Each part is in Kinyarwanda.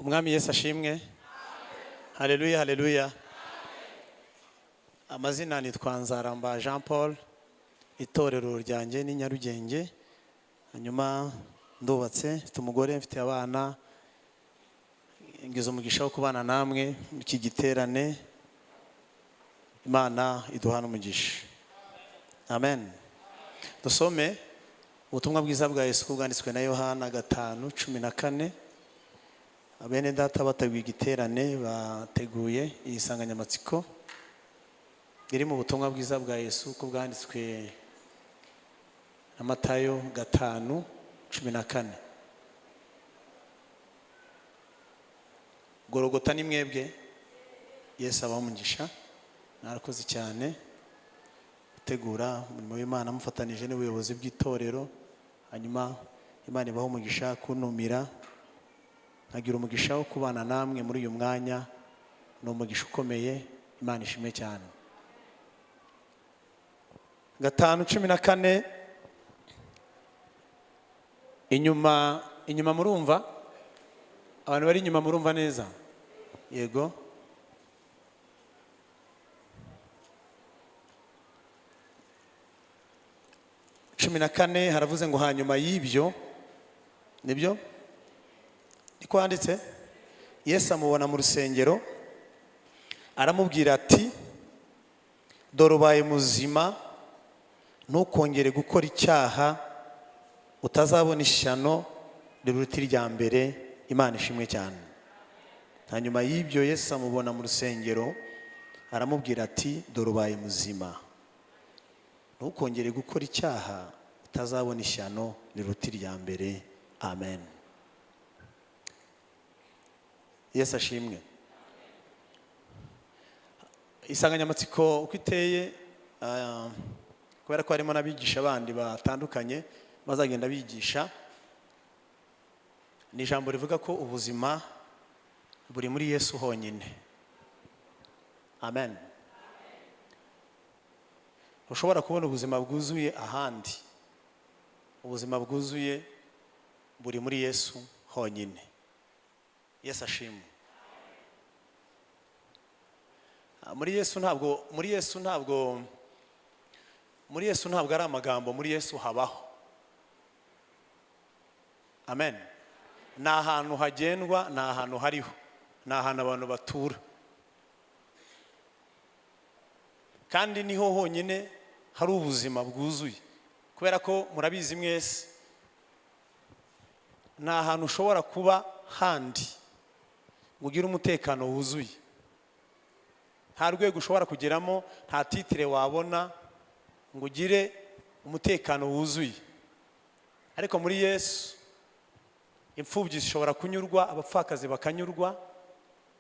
Umwami Yesu ashimwe. Haleluya, haleluya. Amazina nitwa Nzaramba Jean Paul, itorero ryanjye ni Nyarugenge. Hanyuma ndubatse, mfite umugore, mfite abana, ngize umugisha wo kubana namwe mu iki giterane. Imana iduhana umugisha. Amen. Dusome ubutumwa bwiza bwa Yesu uko bwanditswe na Yohana 5:14. Bene data bateguye igiterane, bateguye iyi nsanganyamatsiko iri mu butumwa bwiza bwa Yesu uko bwanditswe na Matayo 5:14. Gorogota ni mwebwe. Yesu abahe umugisha, mwarakoze cyane gutegura umurimo w'Imana mufatanije n'ubuyobozi bw'itorero. Hanyuma Imana ibahe umugisha kuntumira, nkagira umugisha wo kubana namwe muri uyu mwanya. Ni umugisha ukomeye, Imana ishimwe cyane. 5:14. Inyuma, inyuma murumva? Abantu bari inyuma murumva neza? Yego. 14 haravuze ngo hanyuma y'ibyo, nibyo niko handitse, Yesu amubona mu rusengero aramubwira ati dore ubaye muzima, ntukongere gukora icyaha, utazabona ishyano riruta irya mbere. Imana ishimwe cyane. Hanyuma y'ibyo Yesu amubona mu rusengero aramubwira ati dore ubaye muzima, ntukongere gukora icyaha, utazabona ishyano riruta irya mbere. Amen. Yesu ashimwe. Insanganyamatsiko uko iteye, kubera ko harimo n'abigisha bandi batandukanye bazagenda bigisha, ni ijambo rivuga ko ubuzima buri muri Yesu honyine. Amen. Ushobora kubona ubuzima bwuzuye ahandi, ubuzima bwuzuye buri muri Yesu honyine. Yesu ashimwe. Muri Yesu ntabwo, muri Yesu ntabwo, muri Yesu ntabwo ari amagambo, muri Yesu habaho. Amen. Ni ahantu hagendwa, ni ahantu hariho, ni ahantu abantu batura, kandi niho honyine hari ubuzima bwuzuye. Kubera ko murabizi mwese, ni ahantu ushobora kuba handi ngo ugire umutekano wuzuye. Nta rwego ushobora kugeramo, nta titire wabona ngo ugire umutekano wuzuye. Ariko muri Yesu imfubyi zishobora kunyurwa, abapfakazi bakanyurwa.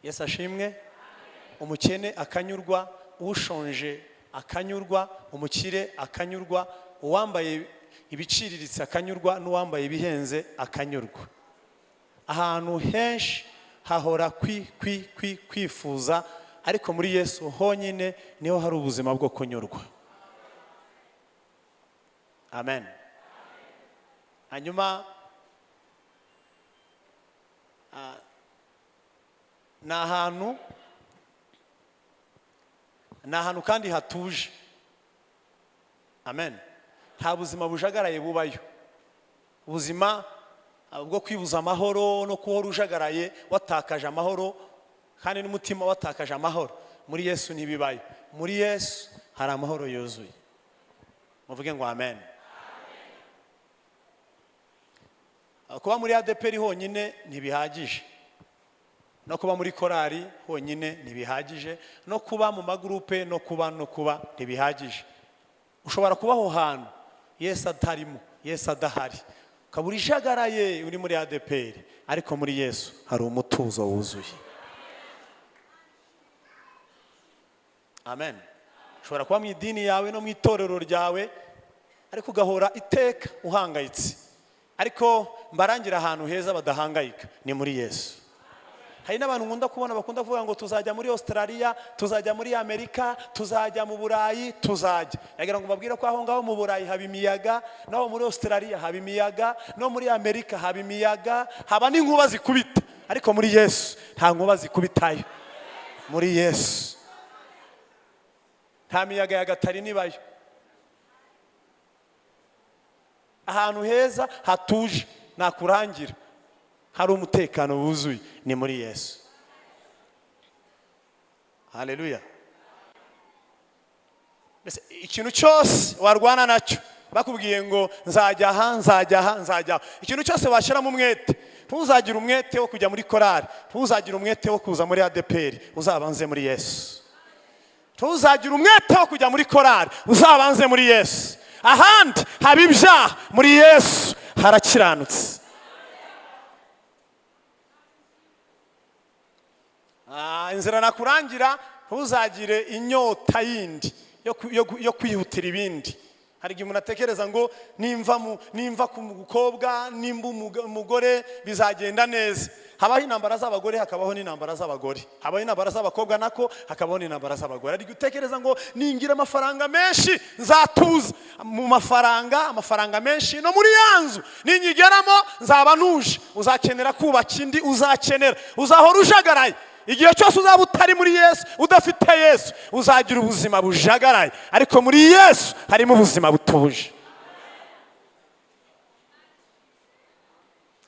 Yesu ashimwe. Umukene akanyurwa, ushonje akanyurwa, umukire akanyurwa, uwambaye ibiciriritse akanyurwa, n'uwambaye ibihenze akanyurwa. Ahantu henshi hahora kwi kwi kwi kwifuza, ariko muri Yesu honyine niho hari ubuzima bwo kunyurwa. Amen. Hanyuma ni ahantu, ni ahantu kandi hatuje. Amen. Nta buzima bujagaraye bubayo. Ubuzima bwo kwibuza amahoro no kuhora ujagaraye watakaje amahoro, kandi n'umutima watakaje amahoro, muri Yesu ntibibayo. Muri Yesu hari amahoro yuzuye. Muvuge ngo amen. Kuba muri ADEPR honyine ntibihagije, no kuba muri korali honyine ntibihagije, no kuba mu magrupe no kuba no kuba ntibihagije. Ushobora kuba aho hantu Yesu atarimo, Yesu adahari, ukaba urijagaraye uri muri ADEPR, ariko muri Yesu hari umutuzo wuzuye. Amen. Ushobora kuba mu idini yawe no mu itorero ryawe, ariko ugahora iteka uhangayitse. Ariko mbarangira ahantu heza badahangayika ni muri Yesu. Hari n'abantu nkunda kubona bakunda kuvuga ngo tuzajya muri Australia, tuzajya muri Amerika, tuzajya mu Burayi, tuzajya. Nagira ngo mbabwire ko aho ngaho mu Burayi haba imiyaga, naho muri Australia haba imiyaga, no muri Amerika haba imiyaga, haba n'inkuba zikubita. Ariko muri Yesu nta nkuba zikubitayo. Muri Yesu nta miyaga ya gatari nibayo. Ahantu heza hatuje nakurangira hari umutekano wuzuye ni muri Yesu. Haleluya. Mbese ikintu cyose warwana nacyo bakubwiye ngo nzajya aha, nzajya aha, nzajya aha, ikintu cyose washyiramo umwete, ntuzagire umwete wo kujya muri korari, ntuzagire umwete wo kuza muri ADPR, uzabanze muri Yesu. Ntuzagire umwete wo kujya muri korari, uzabanze muri Yesu. Ahandi haba ibyaha, muri Yesu harakiranutse. Inzira nakurangira, ntuzagire inyota yindi yo kwihutira ibindi. Hari igihe umuntu atekereza ngo nimva ku mukobwa, nimba umugore bizagenda neza. Habaho intambara z'abagore, hakabaho n'intambara z'abagore. Habaho intambara z'abakobwa nako, hakabaho n'intambara z'abagore. Hari igihe utekereza ngo ningira amafaranga menshi nzatuza. Mu mafaranga, amafaranga menshi no muri ya nzu ninyigeramo nzaba ntuje. Uzakenera kubaka indi, uzakenera, uzahora ujagaraye. Igihe cyose uzaba utari muri Yesu, udafite Yesu, uzagira ubuzima bujagaraye. Ariko muri Yesu harimo ubuzima butuje.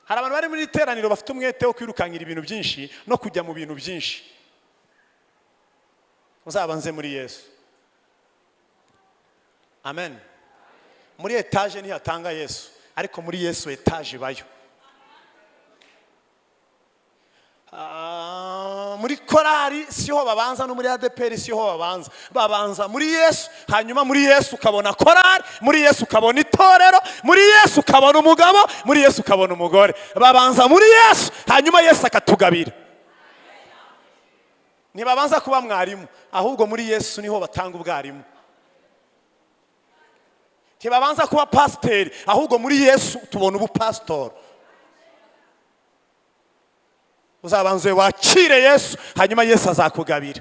Hari abantu bari muri iteraniro bafite umwete wo kwirukankira ibintu byinshi no kujya mu bintu byinshi. Uzabanze muri Yesu. Amen. Muri etaje ntihatanga Yesu, ariko muri Yesu etaje ibayo. Muri korari siho babanza, no muri ADPR siho babanza. Babanza muri Yesu, hanyuma muri Yesu ukabona korari, muri Yesu ukabona itorero, muri Yesu ukabona umugabo, muri Yesu ukabona umugore. Babanza muri Yesu, hanyuma Yesu akatugabira. Ntibabanza kuba mwarimu, ahubwo muri Yesu niho batanga ubwarimu. Ntibabanza kuba pasiteri, ahubwo muri Yesu tubona ubupasitori. Uzabanze wakire Yesu, hanyuma Yesu azakugabira.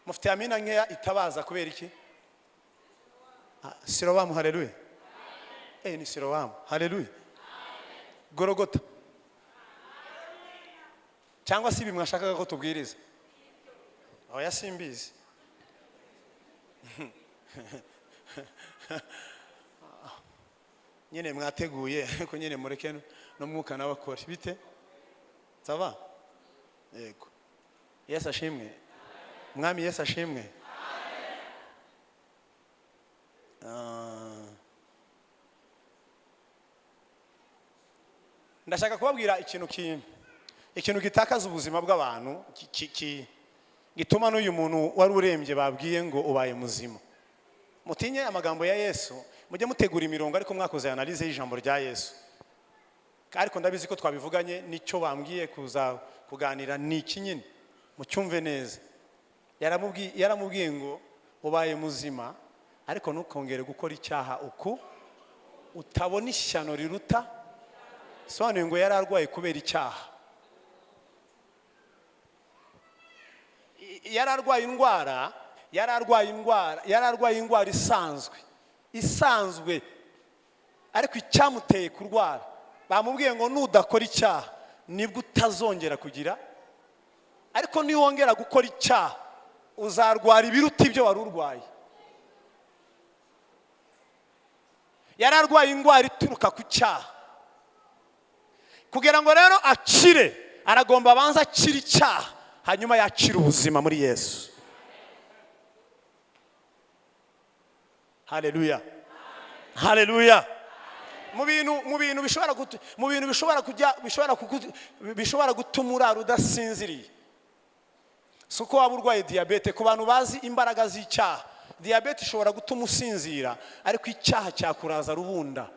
Mufite amina nkeya itabaza kubera iki? Sirowamu, haleluya. Ni Sirowamu, haleluya. Gorogota. Cyangwa se ibi mwashakaga ko tubwiriza? Oya, simbizi. Nyine mwateguye, ariko nyine mureke n'umwuka nawe akore. Bite? Ça va? Yego. Yesu ashimwe. Mwami Yesu ashimwe. Ndashaka kubabwira ikintu gitakaza ubuzima bw'abantu, gituma n'uyu muntu wari urembye babwiye ngo ubaye muzima. Mutinye amagambo ya Yesu, mujye mutegura imirongo ariko mwakoze analyse y'ijambo rya Yesu. Ariko ndabizi ko twabivuganye, nicyo bambwiye kuza kuganira ni iki nyine, mucyumve neza. Yaramubwiye ngo ubaye muzima, ariko ntukongere gukora icyaha uku utabona ishyano riruta. Sobanuye ngo yari arwaye kubera icyaha. Yari arwaye indwara, yari arwaye indwara, yari arwaye indwara isanzwe, isanzwe. Ariko icyamuteye kurwara, bamubwiye ngo nudakora icyaha nibwo utazongera kugira, ariko niwongera gukora icyaha uzarwara ibiruta ibyo wari urwaye. Yari arwaye indwara ituruka ku cyaha. Kugira ngo rero akire, aragomba abanza akire icyaha, hanyuma yakire ubuzima muri Yesu. Haleluya. Haleluya. Mu bintu, mu bintu bishobora gutu-, mu bintu bishobora kujya, bishobora kuku-, bishobora gutuma urara udasinziriye. Si uko waba urwaye diyabete. Ku bantu bazi imbaraga z'icyaha, diyabete ishobora gutuma usinzira, ariko icyaha cyakuraza rubunda.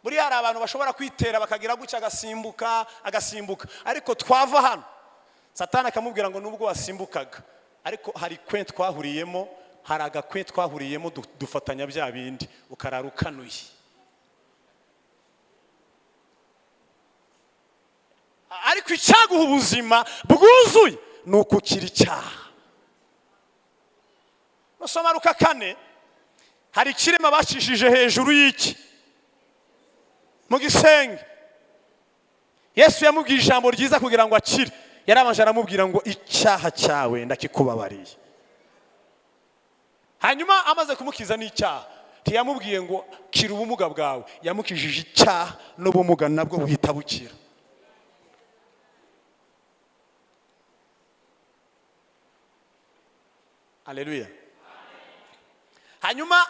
Buriya hari abantu bashobora kwitera bakagira gutya agasimbuka, agasimbuka, ariko twava hano Satani akamubwira ngo nubwo wasimbukaga, ariko hari kwe twahuriyemo, hari agakwe twahuriyemo dufatanya bya bindi, ukarara ukanuye. Ariko icyaguha ubuzima bwuzuye ni ukukira icyaha. Nusoma Luka 4, Hari ikirema bacishije hejuru y'iki mu gisenge. Yesu yamubwiye ijambo ryiza kugira ngo akire. Yarabanje aramubwira ngo icyaha cyawe ndakikubabariye. Hanyuma amaze kumukiza n'icyaha, ntiyamubwiye ngo kira ubumuga bwawe, yamukijije icyaha n'ubumuga nabwo buhita bukira. Haleluya. Hanyuma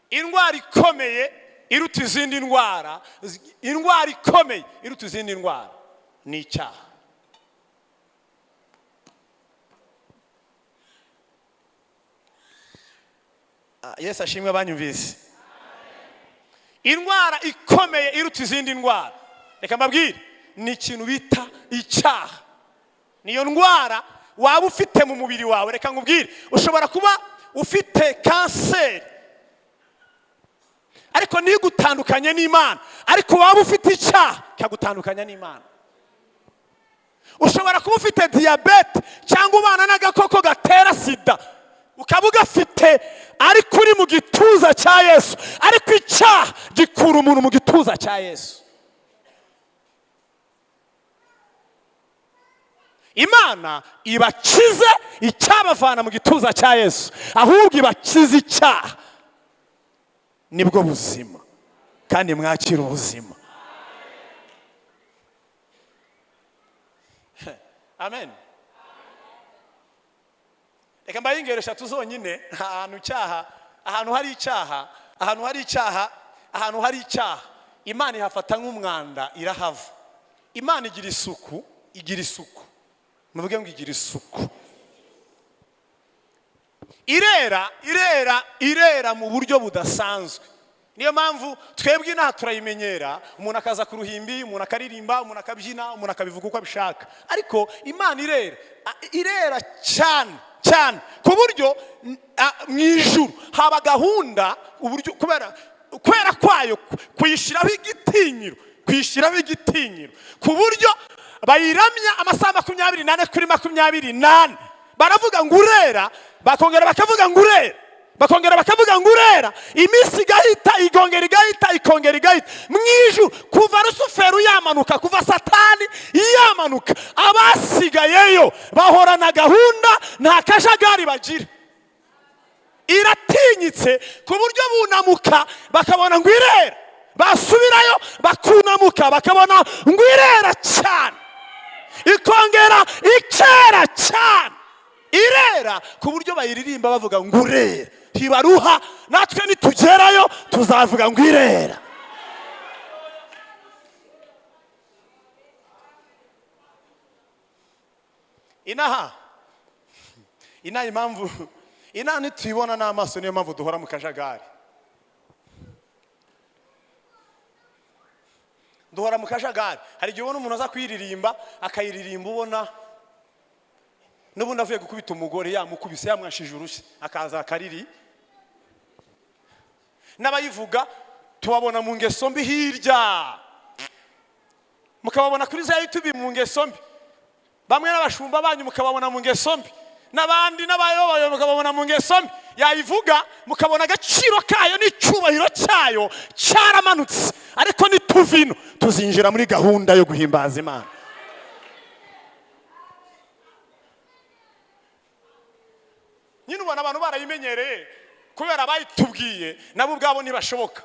indwara ikomeye iruta izindi ndwara, indwara ikomeye iruta izindi ndwara ni icyaha. Yesu ashimwe abanyumvise. Indwara ikomeye iruta izindi ndwara, reka mbabwire, ni ikintu bita icyaha. Niyo ndwara waba ufite mu mubiri wawe. Reka nkubwire, ushobora kuba ufite kanseri ariko ntigutandukanye n'Imana, ariko waba ufite icyaha kikagutandukanya n'Imana. Ushobora kuba ufite diyabete cyangwa ubana n'agakoko gatera sida, ukaba ugafite ariko uri mu gituza cya Yesu, ariko icyaha gikura umuntu mu gituza cya Yesu. Imana ibakize icyabavana mu gituza cya Yesu, ahubwo ibakize icyaha. Nibwo buzima, kandi mwakira ubuzima. Amen. Reka mbaye ingero eshatu zonyine. Ahantu icyaha, ahantu hari icyaha, ahantu hari icyaha, ahantu hari icyaha, Imana ihafata nk'umwanda, irahava. Imana igira isuku, igira isuku. Muvuge ngo igira isuku. Irera, irera, irera mu buryo budasanzwe. Niyo mpamvu twebwe inaha turayimenyera, umuntu akaza ku ruhimbi, umuntu akaririmba, umuntu akabyina, umuntu akabivuga uko abishaka. Ariko Imana irera, irera cyane cyane, ku buryo mu ijuru haba gahunda, uburyo kubera kwera kwayo kuyishyiraho igitinyiro, kuyishyiraho igitinyiro, ku buryo bayiramya amasaha 24 kuri 24. Baravuga ngo urera, bakongera bakavuga ngo urera, bakongera bakavuga ngo urera, iminsi igahita, igongera igahita, ikongera igahita. Mu ijuru kuva Rusufero yamanuka, kuva Satani yamanuka, abasigayeyo bahorana gahunda, nta kajagari bagira. Iratinyitse ku buryo bunamuka bakabona ngo irera, basubirayo bakunamuka bakabona ngo irera cyane, ikongera ikera cyane. Irera ku buryo bayiririmba bavuga ngo urera, ntibaruha. Natwe nitugerayo tuzavuga ngo irera. Inaha inaha impamvu inaha ntituyibona n'amaso, niyo mpamvu duhora mu kajagari. Duhora mu kajagari. Hari igihe ubona umuntu aza kuyiririmba, akayiririmba ubona n'ubundi avuye gukubita umugore, yamukubise, yamwashije urushyi, akaza akariri. N'abayivuga tubabona mu ngeso mbi hirya, mukababona kuri za YouTube mu ngeso mbi, bamwe n'abashumba banyu mukababona mu ngeso mbi, n'abandi n'abayoboye mukababona mu ngeso mbi. Yayivuga mukabona agaciro kayo n'icyubahiro cyayo cyaramanutse, ariko nituvino tuzinjira muri gahunda yo guhimbaza Imana. Nyine ubona abantu barayimenyereye kubera abayitubwiye, nabo ubwabo ntibashoboka,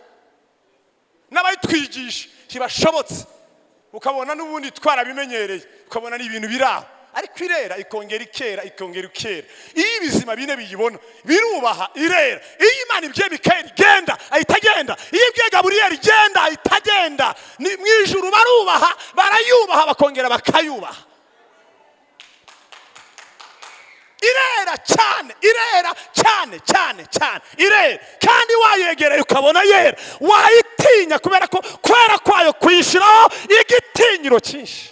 n'abayitwigisha ntibashobotse, ukabona n'ubundi twarabimenyereye, ukabona ni ibintu biri aho. Ariko irera, ikongera ikera, ikongera ikera. Iyo ibizima bine biyibona birubaha, irera. Iyo Imana ibwiye Mikayeli genda, ahita agenda. Iyo ibwiye Gaburiyeli genda, ahita agenda. Ni mu ijuru barubaha, barayubaha, bakongera bakayubaha. Irera cyane, irera cyane cyane cyane, irera. Kandi wayegereye ukabona yera, wayitinya kubera ko kwera kwayo kuyishyiraho igitinyiro cyinshi.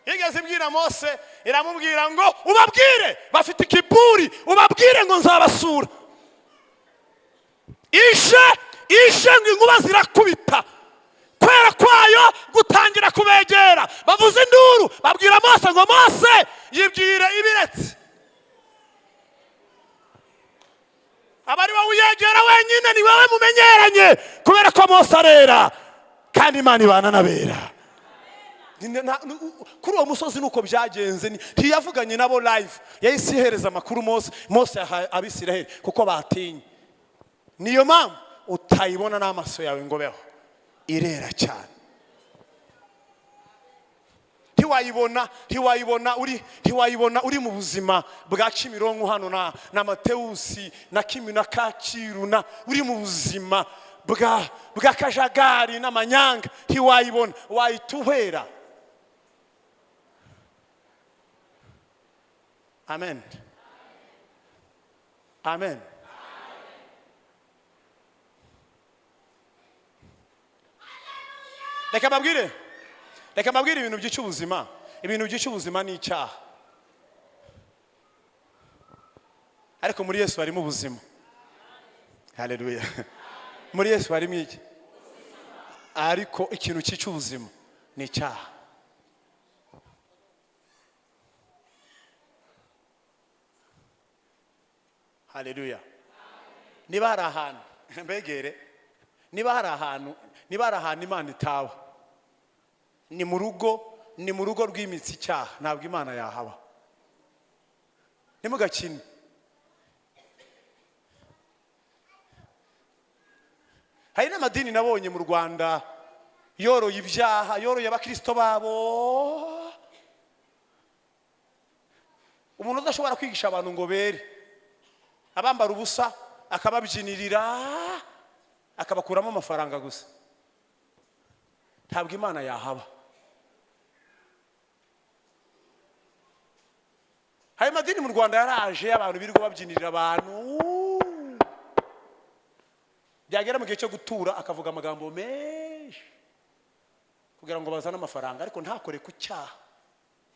Yigeze ibwira Mose, iramubwira ngo ubabwire bafite ikiburi, ubabwire ngo nzabasura. Ije ije ngo inkuba zirakubita, kwera kwayo gutangira kubegera, bavuza induru, babwira Mose ngo Mose yibwire ibiretse. Aba ari wowe uyegera wenyine, ni wowe mumenyeranye, kubera ko Mose arera kandi Imana ibana n'abera. Kuri uwo musozi nuko byagenze, ntiyavuganye nabo live, yahise ihereza amakuru Mose. Mose yahaye Abisiraheli kuko batinye. Niyo mpamvu utayibona n'amaso yawe ngo beho, irera cyane. Ntiwayibona uri mu buzima bwa Kimironko hano na Matewusi na Kimi na Kacyiru, na uri mu buzima bwa bw'akajagari n'amanyanga, ntiwayibona, wahita uhera. Amen, amen. Reka mbabwire ibintu byica ubuzima. Ibintu byica ubuzima ni icyaha, ariko muri Yesu harimo ubuzima. Haleluya! Muri Yesu harimo iki? Ariko ikintu cyica ubuzima ni icyaha. Haleluya! Niba hari ahantu mbegere, niba hari ahantu Imana itaba, ni mu rugo, ni mu rugo rw'imitsi icyaha. Ntabwo Imana yahaba, ntimugakine. Hari n'amadini nabonye mu Rwanda yoroye ibyaha, yoroye abakirisito babo. Umuntu udashobora kwigisha abantu ngo bere, abambara ubusa, akababyinirira, akabakuramo amafaranga gusa, ntabwo Imana yahaba. Hari amadini mu Rwanda yaraje, abantu birirwa babyinirira abantu, byagera mu gihe cyo gutura akavuga amagambo menshi kugira ngo bazane amafaranga, ariko ntakore ku cyaha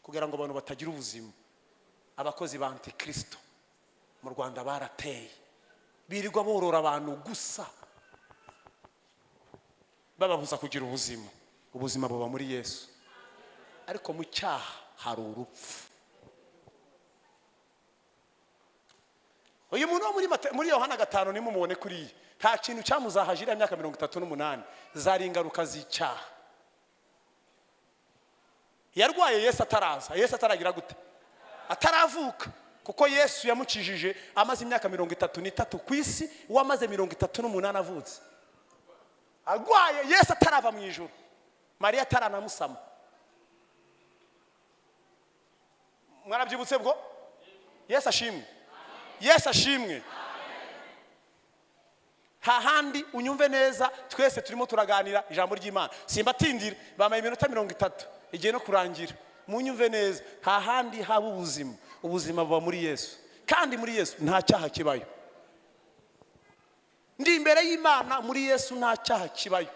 kugira ngo abantu batagira ubuzima. Abakozi ba antikristo mu Rwanda barateye, birirwa borora abantu gusa, bababuza kugira ubuzima. Ubuzima buba muri Yesu, ariko mu cyaha hari urupfu. Uyu muntu wo muri Yohana 5, nimumubone kuriya, nta kintu cyamuzahaje. Iriya myaka 38 zari ingaruka z'icyaha. Yarwaye Yesu ataraza, Yesu ataragira gute, ataravuka, kuko Yesu yamukijije amaze imyaka 33 ku isi, we amaze 38 avutse. Arwaye Yesu atarava mu ijuru, Mariya ataranamusama. Mwarabyibutse bwo? Yesu ashimwe, Yesu ashimwe. Nta handi, unyumve neza, twese turimo turaganira ijambo ry'Imana, simbatindira, bamaye iminota 30 igiye no kurangira. Munyumve neza, nta handi haba ubuzima. Ubuzima buba muri Yesu, kandi muri Yesu nta cyaha kibayo. Ndi imbere y'Imana, muri Yesu nta cyaha kibayo.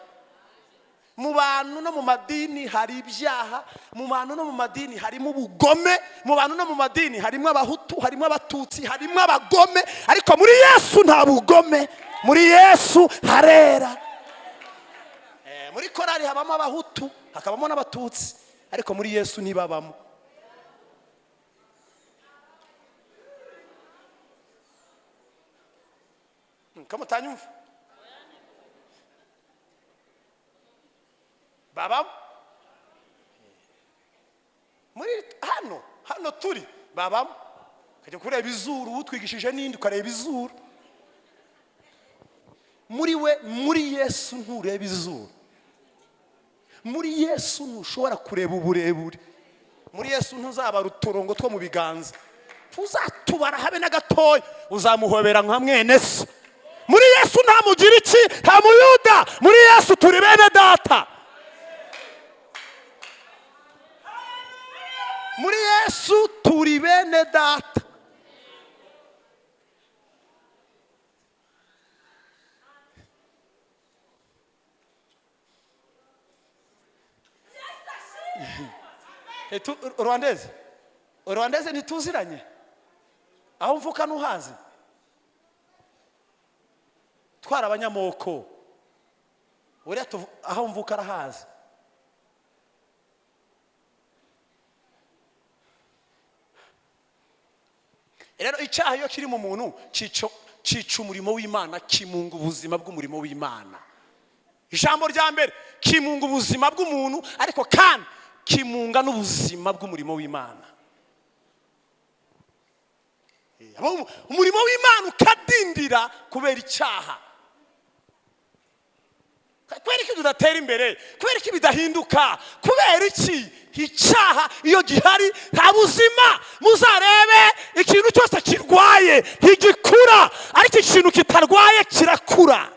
Mu bantu no mu madini hari ibyaha, mu bantu no mu madini harimo ubugome, mu bantu no mu madini harimo Abahutu, harimo Abatutsi, harimo abagome, ariko muri Yesu nta bugome, muri Yesu harera. Muri korari habamo Abahutu, hakabamo n'Abatutsi, ariko muri Yesu ntibabamo. Kamutanyumva, babamo muri hano turi, babamo. Ukajya kureba izuru utwigishije n'indi, ukareba izuru muri we. Muri Yesu ntureba izuru, muri Yesu ntushobora kureba uburebure, muri Yesu ntuzabara uturongo two mu biganza, ntuzatubara habe na gatoya, uzamuhobera nka mwene se. Muri Yesu nta Mugiriki, nta Muyuda, muri Yesu turi bene data. Muri Yesu turi bene data. Rwandeze, rwandeze, ntituziranye? Aho mvuka ntuhazi? Twara abanyamoko uriya aho mvuka arahazi. Rero icyaha iyo kiri mu muntu cyica. Cyica umurimo w'Imana, kimunga ubuzima bw'umurimo w'Imana. Ijambo rya mbere, kimunga ubuzima bw'umuntu, ariko kandi kimunga n'ubuzima bw'umurimo w'Imana. Umurimo w'Imana ukadindira kubera icyaha. Kubera iki tudatera imbere? Kubera iki bidahinduka? Kubera iki? Icyaha iyo gihari nta buzima. Muzarebe ikintu cyose kirwaye ntigikura, ariko ikintu kitarwaye kirakura.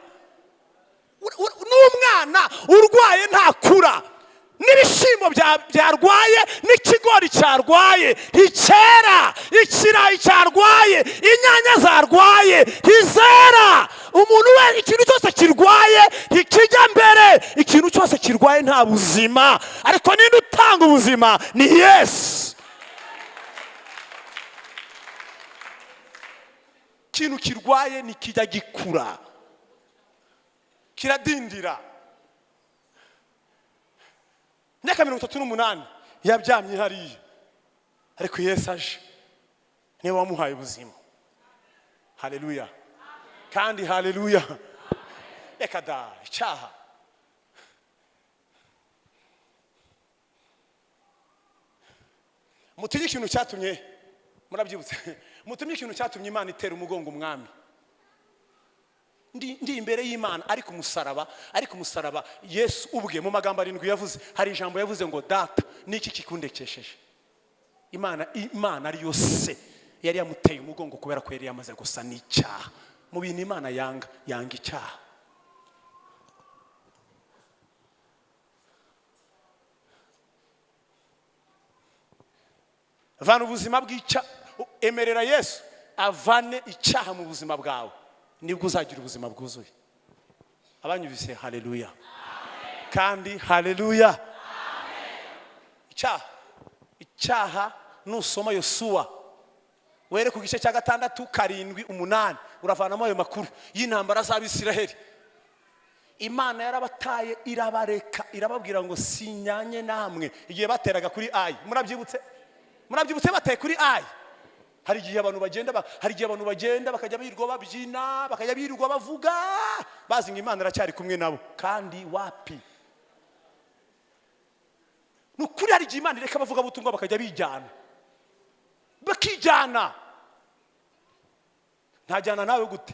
N'umwana urwaye ntakura, n'ibishyimbo byarwaye, n'ikigori cyarwaye nticyera, ikirayi cyarwaye, inyanya zarwaye ntizera. Umuntu we, ikintu cyose kirwaye ntikijya mbere. Ikintu cyose kirwaye nta buzima, ariko ninde utanga ubuzima? Ni Yesu. Ikintu kirwaye ntikijya gikura, kiradindira. Imyaka 38 yabyamye hariya, ariko Yesu aje niwe wamuhaye ubuzima. Haleluya kandi haleluya. Reka da, icyaha. Mutinye ikintu cyatumye, murabyibutse, mutinye ikintu cyatumye Imana itera umugongo umwami. Ndi imbere y'Imana, ariko umusaraba, ariko umusaraba Yesu ubwe mu magambo 7 yavuze, hari ijambo yavuze ngo data niki kikundekesheje. Imana ariyo se yari yamuteye umugongo kubera ko yari yamaze gusa n'icyaha. Mu bintu Imana yanga, yanga icyaha. Vana ubuzima bw'icyaha, emerera Yesu avane icyaha mu buzima bwawe, nibwo uzagira ubuzima bwuzuye. Abanyumvise haleluya kandi haleluya. Icyaha, icyaha nusoma Yosuwa were ku gice cya 6, 7, 8, uravanamo ayo makuru y'intambara z'Abisiraheli. Imana yarabataye irabareka, irababwira ngo sinyanye namwe. Igihe bateraga kuri Ayi, murabyibutse? Murabyibutse bateye kuri Ayi? Hari igihe abantu bagenda, hari igihe abantu bagenda bakajya birirwa babyina, bakajya birirwa bavuga, bazi ngo Imana iracyari kumwe nabo, kandi wapi. Ni ukuri hari igihe Imana ireka abavuga butumwa bakajya bijyana, bakijyana. Ntajyana nawe gute?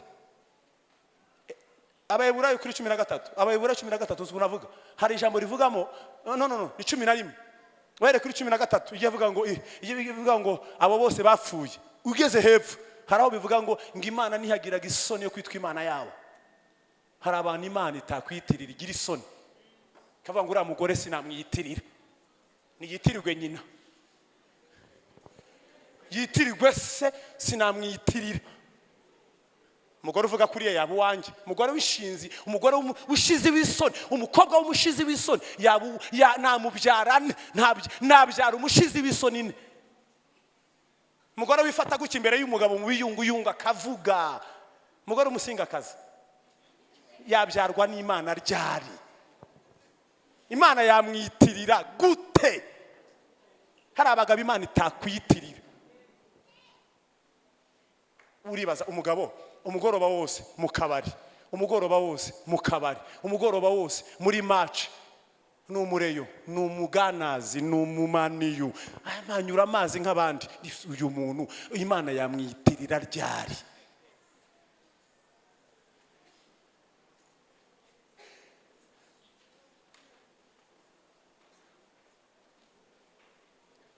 Abaheburayo kuri 13, Abaheburayo 13 uzi unavuga, hari ijambo rivugamo, no no no, ni 11. Were kuri 13 igiye avuga ngo, igiye ivuga ngo abo bose bapfuye. Ugeze hepfo hari aho bivuga ngo Imana ntihagiraga isoni yo kwitwa Imana yabo. Hari abantu Imana itakwitirira, igira isoni, ikavuga ngo uriya mugore sinamwiyitirira, niyitirirwe nyina, yitirirwe se, sinamwiyitirira. Umugore uvuga kuriya yaba uwanjye, umugore w'ishinzi, umugore w'ushizi w'isoni, umukobwa w'umushizi w'isoni yaba namubyara nabyara umushizi w'isoni ne. Umugore wifata gutya imbere y'umugabo mu biyunguyungu akavuga, umugore w'umusingakazi yabyarwa n'Imana ryari? Imana yamwitirira gute? Hari abagabo Imana itakwitirira. Uribaza umugabo umugoroba wose mu kabari, umugoroba wose mu kabari, umugoroba wose muri match, ni umureyo, ni umuganazi, ni umumaniyu, amanyura amazi nk'abandi. Uyu muntu Imana yamwitirira ryari?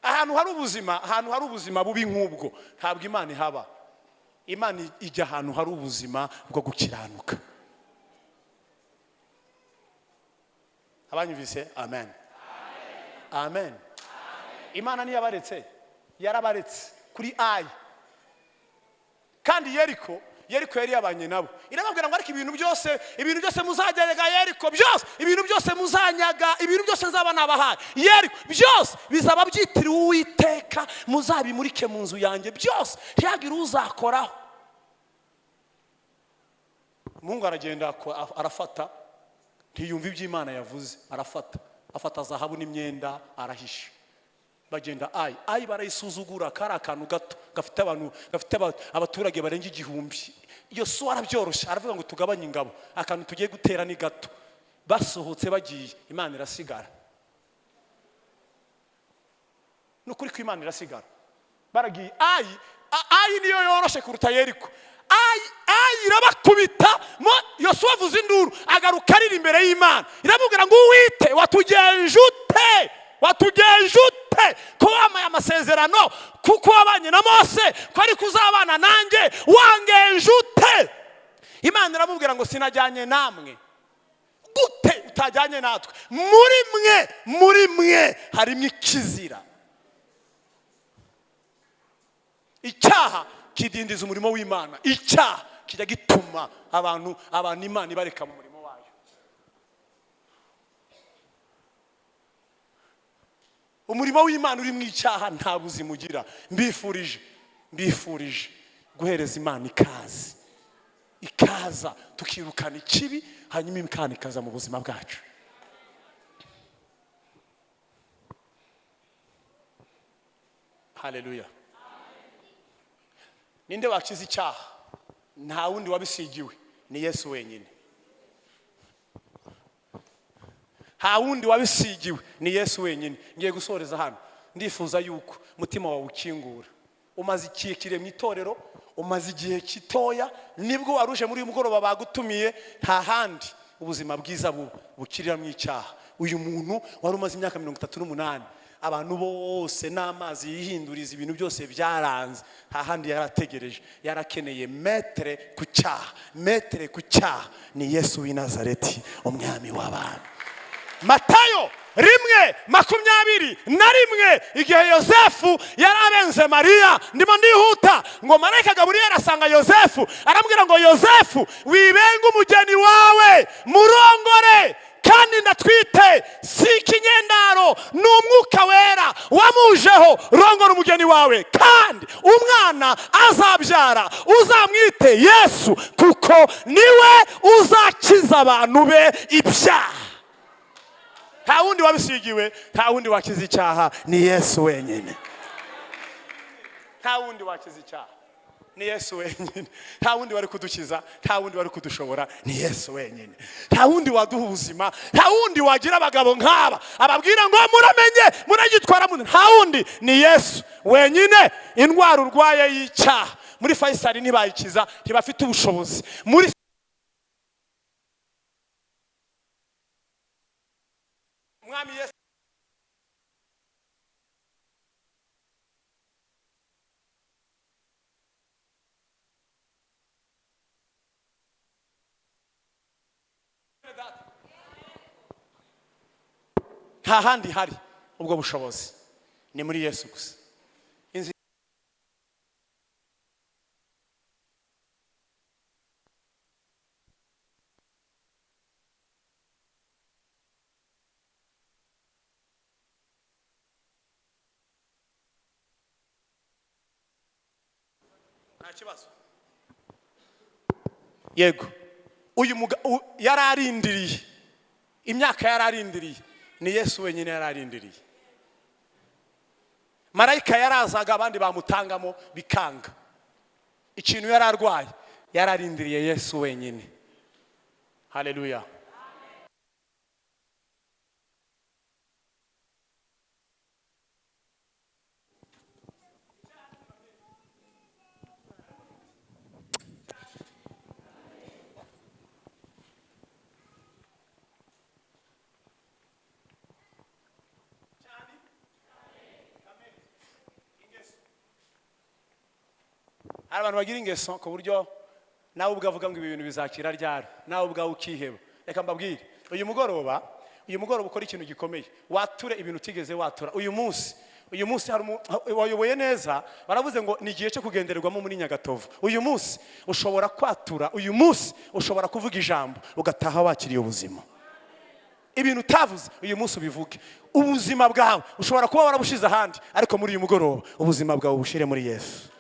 Ahantu hari ubuzima, ahantu hari ubuzima bubi nk'ubwo, ntabwo Imana ihaba. Imana ijya ahantu hari ubuzima bwo gukiranuka. Abanyumvise amen. Amen. Imana ntiyabaretse, yarabaretse kuri Ayi. Kandi Yeriko, Yeriko yari yabanye nabo. Irababwira ngo ariko ibintu byose, ibintu byose muzajyaga Yeriko, byose, ibintu byose muzanyaga, ibintu byose nzaba nabahaye. Yeriko byose bizaba byitiriwe Uwiteka, muzabimurike mu nzu yanjye byose, ntihagire uzakoraho. Umuhungu aragenda arafata, ntiyumva ibyo Imana yavuze, arafata, afata zahabu n'imyenda arahisha. Bagenda Ayi, Ayi barayisuzugura, kari akantu gato gafite abantu, gafite abaturage barenga 1000. Yosuwa arabyoroshya, aravuga ngo tugabanye ingabo, akantu tugiye gutera ni gato. Basohotse bagiye, Imana irasigara. Ni ukuri ko Imana irasigara. Baragiye Ayi, Ayi niyo yoroshe kuruta Yeriko. Ayi, Ayi irabakubita, Yosuwa avuza induru, agaruka arira imbere y'Imana, iramubwira ngo Uwite watugenje ute? Watugenje ute ko wamaye amasezerano, kuko wabanye na Mose, ko ariko uzabana nanjye, wangenje ute? Imana iramubwira ngo sinajyanye namwe. Gute utajyanye natwe? Muri mwe, muri mwe harimo ikizira. Icyaha kidindiza umurimo w'Imana. Icyaha kijya gituma abantu Imana ibareka mu murimo wayo. Umurimo w'Imana uri mu icyaha nta buzima ugira. Mbifurije guhereza Imana ikaze, ikaza tukirukana ikibi, hanyuma Imana ikaza mu buzima bwacu. Haleluya. Ninde wakiza icyaha? Nta wundi wabisigiwe, ni Yesu wenyine. Nta wundi wabisigiwe, ni Yesu wenyine. Ngiye gusoreza hano, ndifuza yuko umutima wawe ukingura. Umaze igihe kirekire mu itorero, umaze igihe gitoya, nibwo waruje muri uyu mugoroba bagutumiye. Nta handi ubuzima bwiza bukirira mu icyaha. Uyu muntu wari umaze imyaka 38, abantu bose n'amazi yihinduriza, ibintu byose byaranze, nta handi yarategereje, yarakeneye metere ku cyaha. Metere ku cyaha ni Yesu w'i Nazareti, umwami w'abantu. Matayo 1:21, igihe Yosefu yari abenze Mariya, ndimo ndihuta, ngo marayika Gaburiyeli asanga Yosefu, aramubwira ngo Yosefu wibenge umugeni wawe, murongore, kandi ndatwite, si ikinyendaro, ni umwuka wera wamujeho, rongora umugeni wawe, kandi umwana azabyara uzamwite Yesu, kuko niwe uzakiza abantu be ibyaha. Nta wundi wabisigiwe, nta wundi wakiza icyaha, ni Yesu wenyine. Nta wundi wakiza icyaha, ni Yesu wenyine. Nta wundi wari kudukiza, nta wundi wari kudushobora, ni Yesu wenyine. Nta wundi waduha ubuzima, nta wundi wagira abagabo nk'aba ababwira ngo muramenye, muragitwara, nta wundi, ni Yesu wenyine. Indwara urwaye y'icyaha muri Faisal ntibayikiza, ntibafite ubushobozi. Muri Mwami Yesu nta handi hari ubwo bushobozi, ni muri Yesu gusa. Nta kibazo. Yego, uyu yararindiriye imyaka, yararindiriye, ni Yesu wenyine yararindiriye. Marayika yarazaga, abandi bamutangamo bikanga. Ikintu yararwaye, yararindiriye Yesu wenyine. Haleluya. Hari abantu bagira ingeso ku buryo nawe ubwo avuga ngo ibi bintu bizakira ryari, nawe ubwawe ukiheba. Reka mbabwire, uyu mugoroba ukora ikintu gikomeye, wature ibintu utigeze watura. Uyu munsi hari wayoboye neza, baravuze ngo ni igihe cyo kugendererwamo muri Nyagatovu. Uyu munsi ushobora kwatura, uyu munsi ushobora kuvuga ijambo ugataha wakiriye ubuzima. Ibintu utavuze uyu munsi ubivuge. Ubuzima bwawe ushobora kuba warabushize ahandi, ariko muri uyu mugoroba ubuzima bwawe ubushire muri Yesu.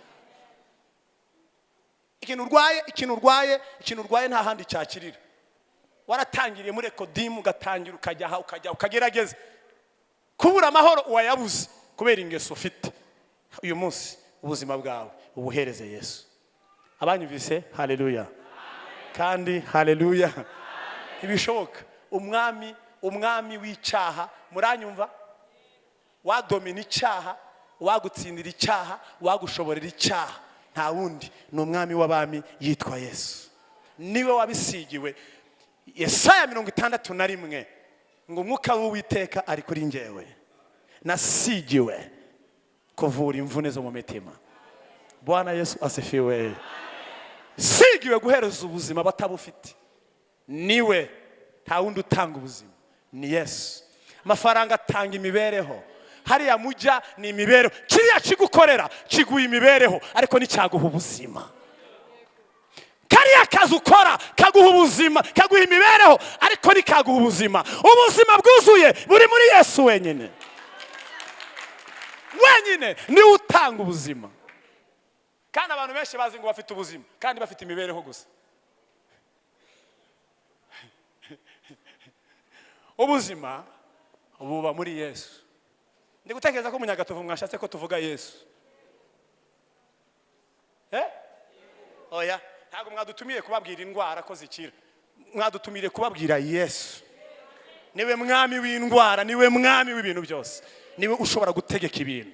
Ikintu urwaye nta handi cyakirira. Waratangiriye muri ekodimu, ugatangira ukajya aha, ukajya ukagerageza kubura amahoro, wayabuze. Kubera ingeso ufite uyu munsi, ubuzima bwawe ubuhereze Yesu. Abanyumvise, haleluya! Kandi haleluya! Ntibishoboka. Umwami w'icyaha, muranyumva? Wadomina icyaha, wagutsindira icyaha, wagushoborera icyaha, nta wundi, ni Umwami w'abami yitwa Yesu. Niwe wabisigiwe. Yesaya 61 ngo: "Umwuka w'Uwiteka ari kuri njyewe, nasigiwe kuvura imvune zo mu mitima." Bwana Yesu asifiwe! Sigiwe guhereza ubuzima batabufite. Niwe, nta wundi utanga ubuzima, ni Yesu. Amafaranga atanga imibereho. Hariya mujya ni imibereho. Kiriya kigukorera kiguha imibereho, ariko nticyaguha ubuzima. Kariya kazi ukora kaguha ubuzima, kaguha imibereho, ariko ntikaguha ubuzima. Ubuzima bwuzuye buri muri Yesu wenyine. Wenyine niwe utanga ubuzima. Kandi abantu benshi bazi ngo bafite ubuzima kandi bafite imibereho gusa. Ubuzima buba muri Yesu. Ndi gutekereza ko Munyagatovu mwashatse ko tuvuga Yesu. Eh, oya, ntabwo mwadutumiye kubabwira indwara ko zikira, mwadutumiriye kubabwira Yesu. Niwe mwami w'indwara, niwe mwami w'ibintu byose, niwe ushobora gutegeka ibintu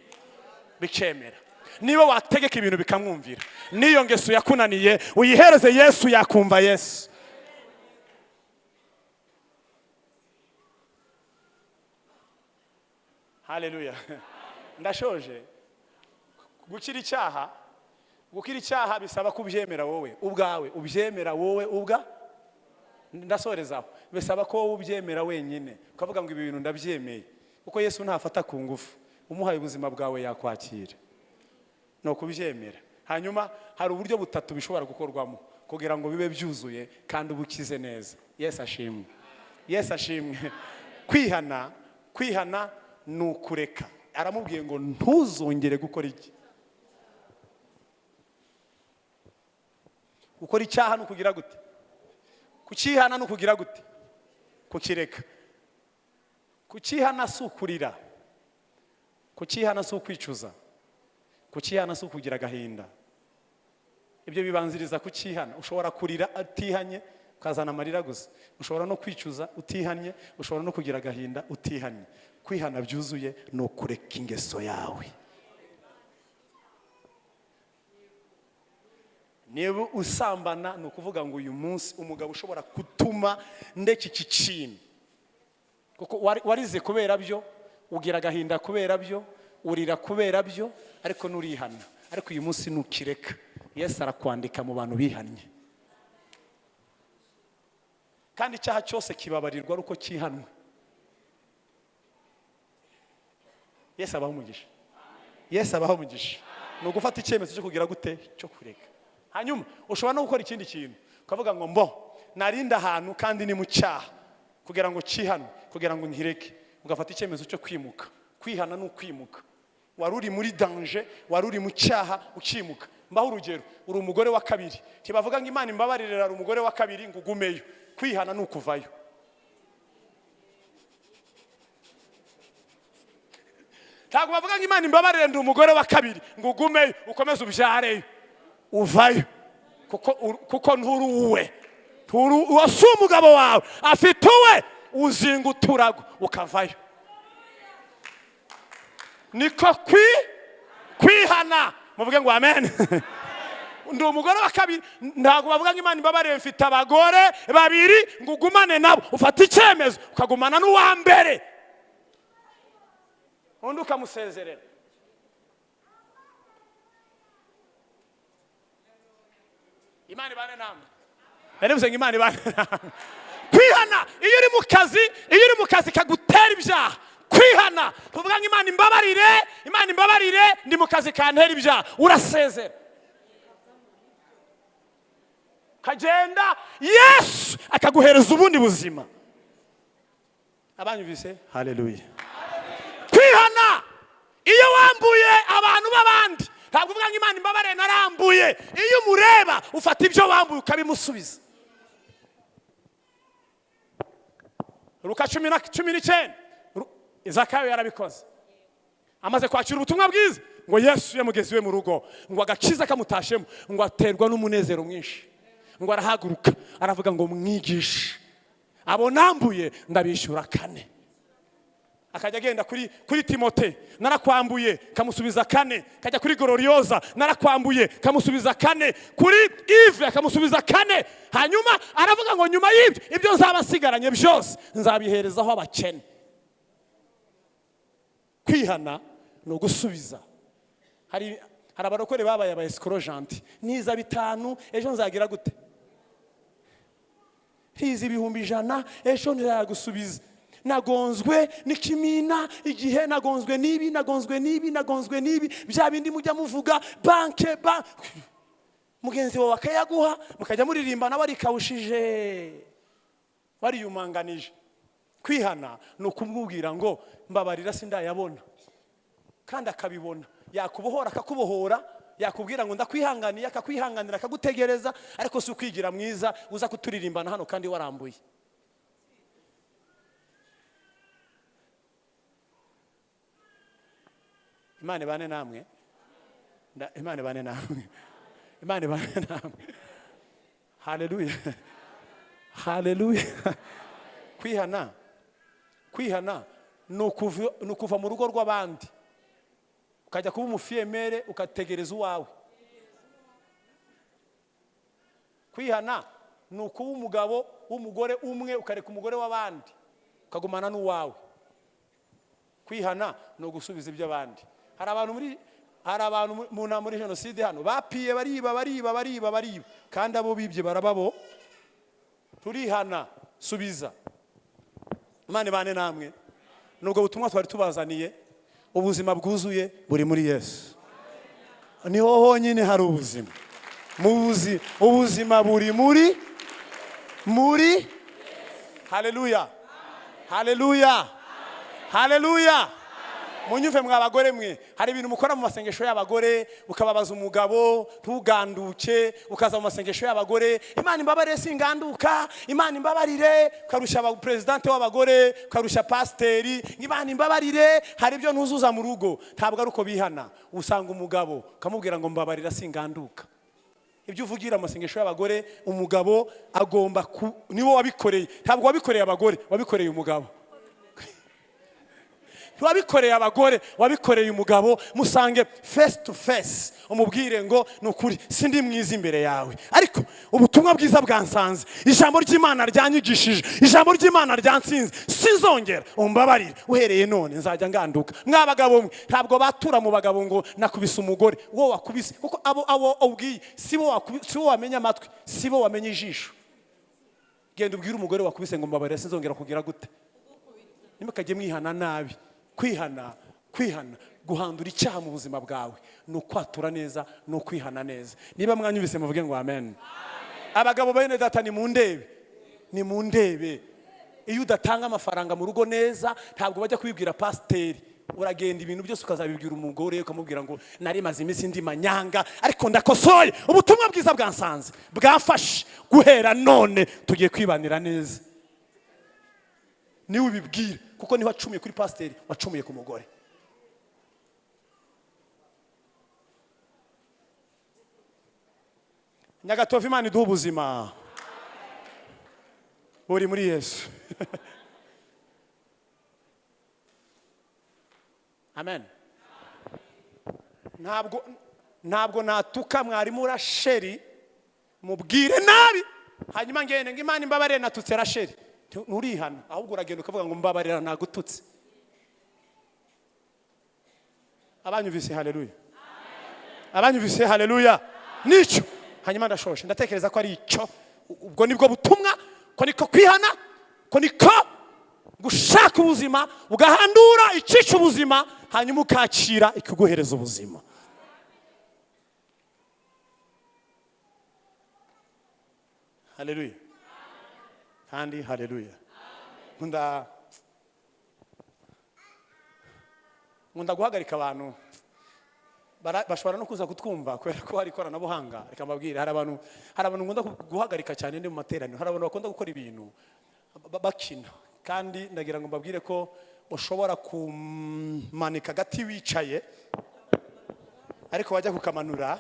bikemera, niwe wategeka ibintu bikamwumvira. N'iyo ngeso yakunaniye, uyihereze Yesu, yakumva Yesu. Haleluya! Ndashoje. Gukira icyaha bisaba kubyemera wowe ubwawe, ubyemera wowe ubwa. Ndasorezaho. Bisaba ko wowe ubyemera wenyine, ukavuga ngo: "Ibi bintu ndabyemeye." Kuko Yesu ntafata ku ngufu. Umuhaye ubuzima bwawe yakwakira. Ni ukubyemera. Hanyuma hari uburyo butatu bishobora gukorwamo kugira ngo bibe byuzuye kandi uba ukize neza. Yesu ashimwe! Yesu ashimwe! Kwihana ni ukureka. Aramubwiye ngo: "Ntuzongere gukora iki?" Gukora icyaha ni ukugira gute? Kucyihana ni ukugira gute? Kukireka. Kucyihana si ukurira, kucyihana si ukwicuza, kucyihana si ukugira agahinda. Ibyo bibanziriza kucyihana. Ushobora kurira utihanye, ukazana amarira gusa. Ushobora no kwicuza utihanye. Ushobora no kugira agahinda utihanye. Kwihana byuzuye ni ukureka ingeso yawe. Niba usambana, ni ukuvuga ngo: "Uyu munsi umugabo ushobora gutuma ndeka iki kintu." Kuko warize kubera byo, ugira agahinda kubera byo, urira kubera byo, ariko nurihana. Ariko uyu munsi nukireka, Yesu arakwandika mu bantu bihannye. Kandi icyaha cyose kibabarirwa ari uko cyihanwe. Yesu abaho umugisha! Yesu abaho umugisha! Ni ugufata icyemezo cyo kugira gute? Cyo kureka. Hanyuma ushobora no gukora ikindi kintu, ukavuga ngo: "Mbo narinde ahantu kandi ni mu cyaha, kugira ngo cyihanwe, kugira ngo nkireke." Ugafata icyemezo cyo kwimuka. Kwihana ni ukwimuka. Wari uri muri danger, wari uri mu cyaha, ukimuka. Mbaho urugero: uri umugore wa kabiri. Ntibavuga ngo: "Imana imbabarire, ari umugore wa kabiri," ngo ugumeyo. Kwihana ni ukuvayo. Ntabwo bavuga ngo: "Imana imbabarire, ndi umugore wa kabiri," ngo ugumeyo ukomeze ubyareyo. Uvayo kuko nturi uwe, nturi uwo, si umugabo wawe, afite uwe. Uzinga uturago ukavayo. Niko kwihana. Muvuge ngo amen. Ndi umugore wa kabiri. Ntabwo bavuga ngo: "Imana imbabarire, mfite abagore babiri," ngo ugumane nabo. Ufata icyemezo ukagumana n'uwa mbere, undi ukamusezerera. Imana ibane namwe! Narivuze ngo Imana ibane namwe. Kwihana, iyo uri mu kazi kagutera ibyaha, kwihana tuvuga ngo: "Imana imbabarire, Imana imbabarire, ndi mu kazi kantera ibyaha." Urasezera kagenda, Yesu akaguhereza ubundi buzima. Abanyumvise, haleluya! Kwihana, iyo wambuye abantu b'abandi, ntabwo uvuga ngo: "Imana imbabarire, narambuye." Iyo umureba, ufata ibyo wambuye ukabimusubiza. Luka 19, Zakayo yarabikoze. Amaze kwakira ubutumwa bwiza ngo Yesu yamugeze iwe mu rugo, ngo agakiza kamutashemo, ngo aterwa n'umunezero mwinshi, ngo arahaguruka aravuga ngo mwigishe, abo nambuye ndabishyura 4. Akajya agenda kuri Timote, narakwambuye, kamusubiza 4. Kajya kuri Gororioza, narakwambuye, kamusubiza 4. Kuri Yves akamusubiza 4. Hanyuma aravuga ngo nyuma y'ibyo, ibyo nzaba nsigaranye byose nzabiherezaho abakene. Kwihana ni ugusubiza. Hari abarokore babaye aba escrojanti, niza 5 ejo nzagira gute, hiza 100,000 ejo nzagusubiza, nagonzwe n'ikimina igihe, nagonzwe n'ibi, nagonzwe n'ibi, nagonzwe n'ibi, bya bindi mujya muvuga banke ba mugenzi wawe akayaguha, mukajya muririmba nawe arikawushije, wariyumanganije. Kwihana ni ukumubwira ngo mbabarira sindayabona, kandi akabibona. Yakubohora akakubohora, yakubwira ngo ndakwihanganiye akakwihanganira, akagutegereza. Ariko si ukwigira mwiza uza kuturirimbana hano kandi warambuye. Imana ibane namwe. Imana ibane namwe. Imana ibane namwe. Haleluya. Haleluya. Kwihana, kwihana ni ukuva mu rugo rw'abandi ukajya kuba umufiyemere, ukategereza uwawe. Kwihana ni ukuba umugabo w'umugore umwe, ukareka umugore w'abandi ukagumana n'uwawe. Kwihana ni ugusubiza iby'abandi. Hari abantu mu nama muri jenoside hano bapiye, bariba, bariba, bariba, bariba, kandi abo bibye barababo. Turihana, subiza. Imana ibane namwe. Nubwo butumwa twari tubazaniye, ubuzima bwuzuye buri muri Yesu. Niho honyine hari ubuzima. Ubuzima buri muri. Haleluya. Haleluya. Haleluya. Munyumve mwa bagore mwe, hari ibintu mukora mu masengesho y'abagore, ukababaza umugabo ntuganduke, ukaza mu masengesho y'abagore, Imana imbabarire singanduka, Imana imbabarire, ukarusha presidente w'abagore, ukarusha pasteri, Imana imbabarire, hari ibyo ntuzuza mu rugo. Ntabwo ari uko bihana. Usanga umugabo ukamubwira ngo mbabarira singanduka. Ibyo uvugira mu masengesho y'abagore, umugabo agomba niwo wabikoreye. Ntabwo wabikoreye abagore, wabikoreye umugabo. Wabikoreye abagore, wabikoreye umugabo. Musange face to face, umubwire ngo nukuri sindi mwiza imbere yawe, ariko ubutumwa bwiza bwansanze, ijambo ry'Imana ryanyigishije, ijambo ry'Imana ryansinze, sinzongera, umbabarire, uhereye none nzajya nganduka. Mwa bagabo mwe, ntabwo batura mu bagabo ngo nakubise umugore, uwo wakubise, kuko abo ubwiye sibo wamenya amatwi, sibo wamenya ijisho. Genda ubwire umugore wakubise ngo mbabarire sinzongera kugira gute. Nimukajye mwihana nabi. Kwihana, kwihana, guhandura icyaha mu buzima bwawe ni ukwatura neza, ni ukwihana neza. Niba mwanyumvise muvuge ngo amen. Abagabo bene data, ni mundebe, ni mundebe. Iyo udatanga amafaranga mu rugo neza, ntabwo bajya kubibwira pasiteri. Uragenda ibintu byose ukazabibwira umugore, ukamubwira ngo nari maze iminsi ndi manyanga, ariko ndakosoye, ubutumwa bwiza bwansanze, bwafashe, guhera none tugiye kwibanira neza. Niwe ubibwira, kuko niho wacumuye kuri pasiteri, wacumuye ku mugore. Nyagatovu, Imana iduha ubuzima buri muri Yesu. Amen. Ntabwo natuka mwarimu Rasheli, mubwire nabi, hanyuma ngende ngo Imana imbabarire natutse Rasheli. Nturihana, ahubwo uragenda ukavuga ngo mbabarira nagututse. Abanyumvise haleluya. Abanyumvise haleluya. Nicyo. Hanyuma ndashoshe, ndatekereza ko ari icyo. Ubwo nibwo butumwa, ko niko kwihana, ko niko gushaka ubuzima, ugahandura icica ubuzima, hanyuma ukakira ikiguhereza ubuzima. Haleluya. Kandi haleluya. Nkunda guhagarika abantu bashobora no kuza kutwumva kubera ko hari ikoranabuhanga. Reka mbabwire, hari abantu nkunda guhagarika cyane ndi mu materaniro. Hari abantu bakunda gukora ibintu bakina, kandi ndagira ngo mbabwire ko Ushobora kumanika agati wicaye, ariko wajya kukamanura.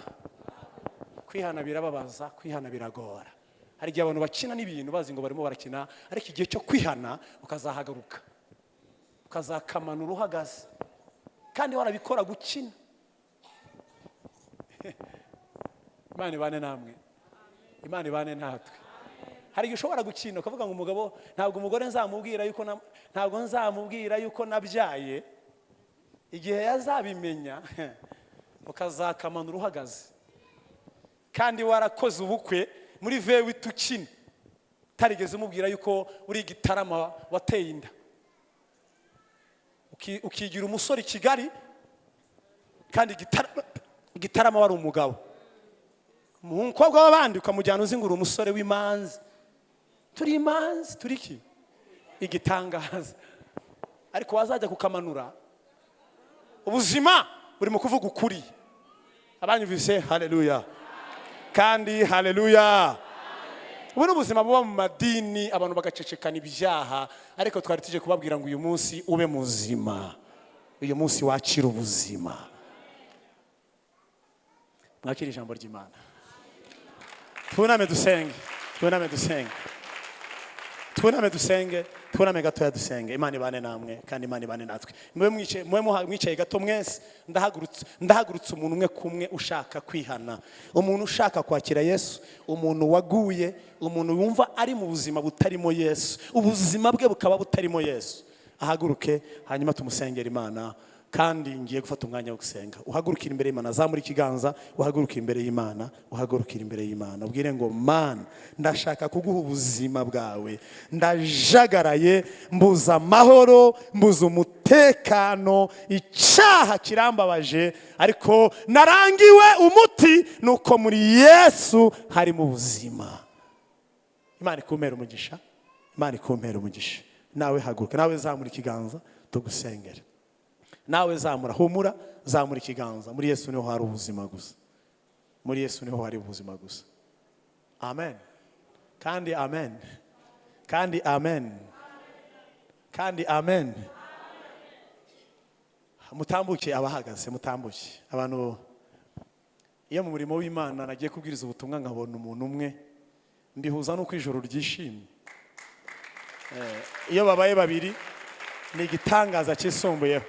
Kwihana birababaza, kwihana biragora. Hari igihe abantu bakina n'ibintu bazi ngo barimo barakina, ariko igihe cyo kwihana ukazahagaruka, ukazakamanura uhagaze, kandi warabikora gukina. Imana ibane namwe, Imana ibane natwe. Hari igihe ushobora gukina ukavuga ngo umugabo, ntabwo umugore nzamubwira yuko, ntabwo nzamubwira yuko nabyaye. Igihe yazabimenya, ukazakamanura uhagaze, kandi warakoze ubukwe muri V8 ukina, utarigeze umubwira yuko uri Igitarama wateye inda. Ukigira umusore i Kigali, kandi Igitarama wari umugabo. Umukobwa w'abandi ukamujyana uzi ngo uri umusore w'imanzi. Turi imanzi, turi iki? Igitangaza. Ariko wazajya kukamanura. Ubuzima buri mu kuvuga ukuri. Abanyumvise, haleluya! Kandi haleluya! Ubu ni ubuzima buba mu madini, abantu bagacecekana ibyaha, ariko twari tuje kubabwira ngo uyu munsi ube muzima, uyu munsi wakira ubuzima, mwakira ijambo ry'Imana. Twuname dusenge, twuname dusenge, twuname dusenge, twuname gatoya dusenge. Imana ibane namwe, kandi Imana ibane natwe. Mube mwicaye, mube mwicaye gato mwese. Ndahagurutse umuntu umwe kumwe ushaka kwihana, umuntu ushaka kwakira Yesu, umuntu waguye, umuntu wumva ari mu buzima butarimo Yesu, ubuzima bwe bukaba butarimo Yesu, ahaguruke, hanyuma tumusengera Imana. Kandi ngiye gufata umwanya wo gusenga. Uhagurukire imbere y'Imana, zamura ikiganza, uhagurukire imbere y'Imana, uhagurukire imbere y'Imana, ubwire ngo: "Mana, ndashaka kuguha ubuzima bwawe. Ndajagaraye, mbuza amahoro, mbuza umutekano, icyaha kirambabaje, ariko narangiwe umuti nuko muri Yesu harimo ubuzima." Imana ikumpera umugisha, Imana ikumpera umugisha. Nawe haguruka, nawe zamura ikiganza tugusengere. Nawe zamura, humura, zamura ikiganza. Muri Yesu niho hari ubuzima gusa, muri Yesu niho hari ubuzima gusa. Amen, kandi amen, kandi amen, kandi amen. Mutambuke, abahagaze mutambuke. Abantu, iyo mu murimo w'Imana nagiye kubwiriza ubutumwa nkabona umuntu umwe, mbihuza n'uko ijoro ryishimye. Iyo babaye babiri ni igitangaza cyisumbuyeho.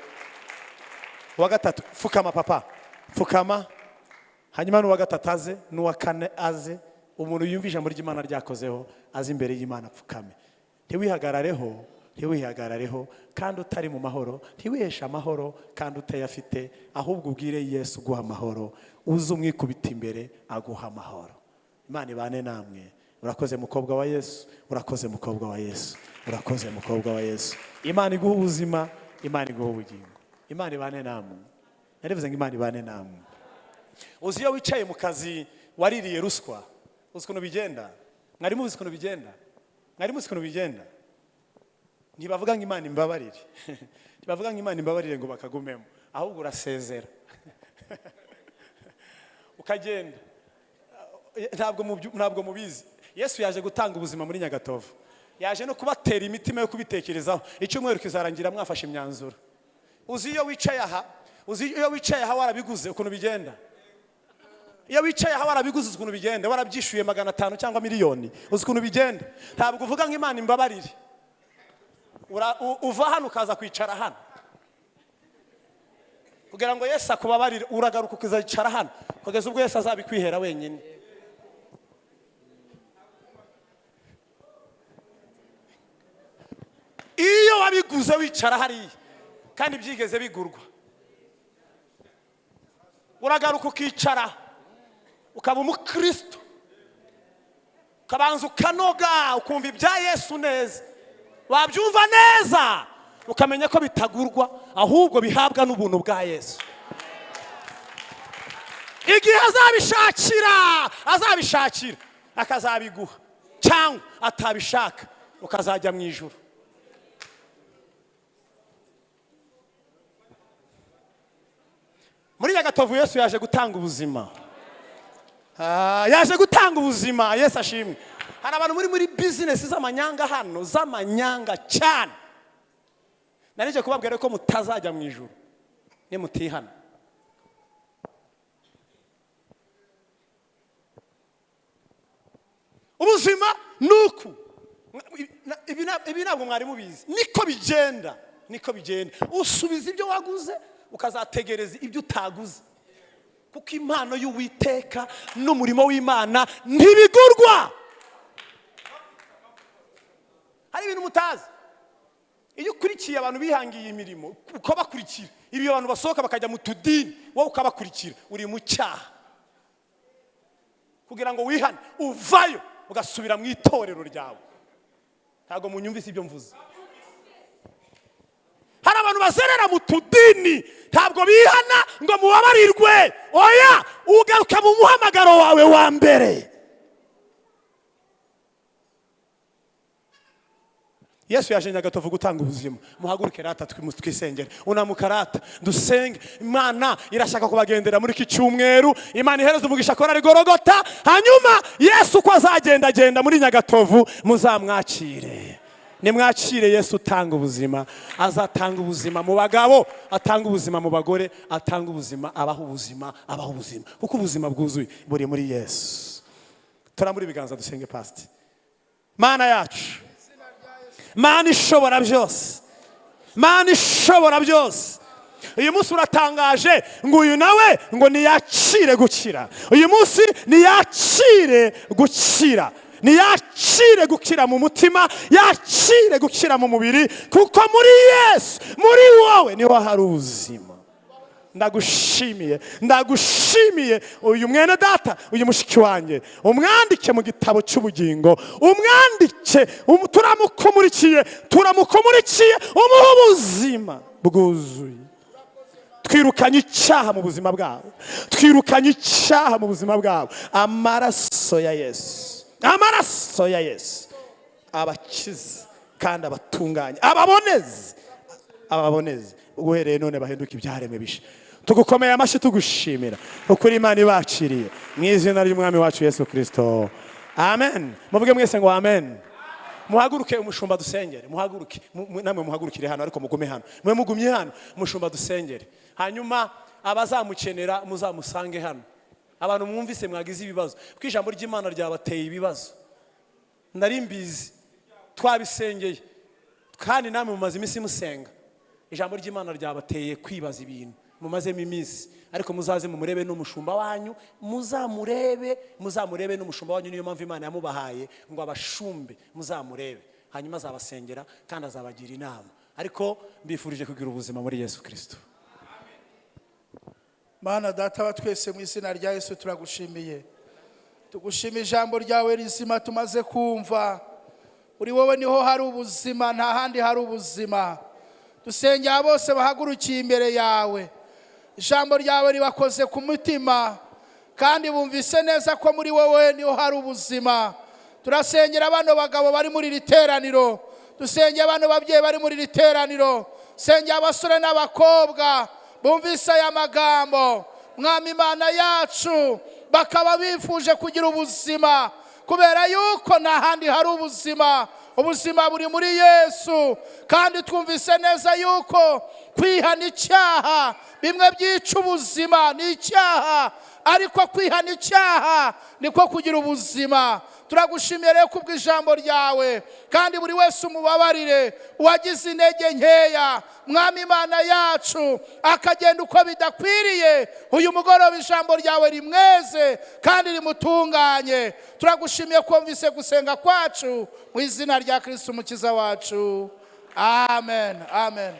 Uwa gatatu, pfukama papa, pfukama. Hanyuma n'uwa gatatu aze, n'uwa kane aze. Umuntu yumva ijambo ry'Imana ryakozeho aze imbere y'Imana, apfukame. Ntiwihagarareho, ntiwihagarareho kandi utari mu mahoro. Ntiwiheshe amahoro kandi utayafite, ahubwo ubwire Yesu uguha amahoro, uze umwikubita imbere aguha amahoro. Imana ibane namwe. Urakoze, mukobwa wa Yesu, urakoze, mukobwa wa Yesu, urakoze, mukobwa wa Yesu. Imana iguha ubuzima, Imana iguha ubugingo. Imana ibane namwe. Narivuze ngo Imana ibane namwe. Uzi iyo wicaye mu kazi waririye ruswa, uzi ukuntu bigenda? Mwari muzi ukuntu bigenda? Mwari muzi ukuntu bigenda? Ntibavuga ngo "Imana imbabarire", ntibavuga ngo "Imana imbabarire" ngo bakagumemo, ahubwo urasezera ukagenda. Ntabwo mubizi. Yesu yaje gutanga ubuzima muri Nyagatovu, yaje no kubatera imitima yo kubitekerezaho. Icyumweru kizarangira mwafashe imyanzuro. Uzi iyo wicaye aha, uzi iyo wicaye aha warabiguze ukuntu bigenda? Iyo wicaye aha warabiguze, uzi ukuntu bigenda? Warabyishyuye 500 cyangwa miliyoni, uzi ukuntu bigenda? Ntabwo uvuga ngo "Imana imbabarire". Uva hano ukaza kwicara hano kugira ngo Yesu akubabarire. Uragaruka ukazicara hano kugeza ubwo Yesu azabikwihera wenyine. Iyo wabiguze wicara hariya kandi byigeze bigurwa, uragaruka ukicara, ukaba umukristo, ukabanza ukanoga, ukumva ibya Yesu neza. Wabyumva neza, ukamenya ko bitagurwa, ahubwo bihabwa n'ubuntu bwa Yesu. Igihe azabishakira, azabishakira akazabiguha, cyangwa atabishaka ukazajya mu ijuru. Muri Nyagatovu Yesu yaje gutanga ubuzima. Yaje gutanga ubuzima. Yesu ashimwe. Hari abantu muri bizinesi z'amanyanga hano, z'amanyanga cyane. Narije kubabwira ko mutazajya mu ijuru nimutihana. Ubuzima nuku ibi ntabwo mwari mubizi, niko bigenda, niko bigenda. Usubiza ibyo waguze ukazategereza ibyo utaguze, kuko impano y'Uwiteka n'umurimo w'Imana ntibigurwa. Hari ibintu mutazi. Iyo ukurikiye abantu bihangiye imirimo ukabakurikira, ibi abantu basohoka bakajya mu tudini, wowe ukabakurikira, uri mu cyaha. Kugira ngo wihane uvayo ugasubira mu itorero ryawe. Ntabwo munyumvise ibyo mvuze. Hari abantu bazerera mu tudini, ntabwo bihana ngo mubabarirwe. Oya, ugaruka mu muhamagaro wawe wa mbere. Yesu yaje Nyagatovu gutanga ubuzima. Muhaguruke rata twisengere. Unamuka rata dusenge. Imana irashaka kubagendera muri iki cyumweru. Imana ihereza umugisha korari Gorogota. Hanyuma Yesu uko azagenda agenda muri Nyagatovu muzamwakire. Nimwakire Yesu utanga ubuzima. Azatanga ubuzima mu bagabo, atanga ubuzima mu bagore, atanga ubuzima, abaha ubuzima, abaha ubuzima. Kuko ubuzima bwuzuye buri muri Yesu. Turambure ibiganza dusenge pastor. Mana yacu, Mana ishobora byose, Mana ishobora byose, uyu munsi uratangaje ngo uyu nawe ngo niyakire gukira. Uyu munsi niyakire gukira, niyakire gukira mu mutima, yakire gukira mu mubiri, kuko muri Yesu, muri wowe niho hari ubuzima. Ndagushimiye, ndagushimiye uyu mwene data, uyu mushiki wanjye, umwandike mu gitabo cy'ubugingo, umwandike, turamukumurikiye, turamukumurikiye, umuhe ubuzima bwuzuye. Twirukanye icyaha mu buzima bwabo, twirukanye icyaha mu buzima bwabo. Amaraso ya Yesu, amaraso ya Yesu abakize kandi abatunganye, ababoneze, ababoneze uhereye none bahinduka ibyaremwe bisha. Tugukomeye amashyi tugushimira ukuri Imana ibakiriye mu izina ry'Umwami wacu Yesu Kristo, amen. Muvuge mwese ngo amen. Muhaguruke umushumba dusengere, muhaguruke namwe muhagurukire hano, ariko mugume hano, mwe mugumye hano, umushumba dusengere. Hanyuma abazamukenera muzamusange hano. Abantu mwumvise mwagize ibibazo, kuko ijambo ry'Imana ryabateye ibibazo, nari mbizi, twabisengeye kandi namwe mumaze iminsi musenga. Ijambo ry'Imana ryabateye kwibaza ibintu mumazemo iminsi, ariko muzaze mumurebe n'umushumba wanyu, muzamurebe, muzamurebe n'umushumba wanyu. Niyo mpamvu Imana yamubahaye ngo abashumbe, muzamurebe, hanyuma azabasengera kandi azabagira inama. Ariko mbifurije kugira ubuzima muri Yesu Kristo. Mana data wa twese, mu izina rya Yesu turagushimiye, tugushima ijambo ryawe rizima tumaze kumva. Uri wowe niho hari ubuzima, nta handi hari ubuzima. Dusengera bose bahagurukiye imbere yawe, ijambo ryawe ribakoze ku mutima kandi bumvise neza ko muri wowe niho hari ubuzima. Turasengera bano bagabo bari muri iri teraniro, dusengera bano babyeyi bari muri iri teraniro, sengera abasore n'abakobwa bumvise aya magambo. Mwami Imana yacu, bakaba bifuje kugira ubuzima, kubera yuko nta handi hari ubuzima. Ubuzima buri muri Yesu, kandi twumvise neza yuko kwihana icyaha bimwe byica ubuzima ni icyaha, ariko kwihana icyaha niko kugira ubuzima. Turagushimiye rero kubw'ijambo ryawe, kandi buri wese umubabarire uwagize intege nkeya. Mwami Imana yacu, akagenda uko bidakwiriye, uyu mugoroba ijambo ryawe rimweze kandi rimutunganye. Turagushimiye ko wumvise gusenga kwacu mu izina rya Kristo Umukiza wacu, amen, amen.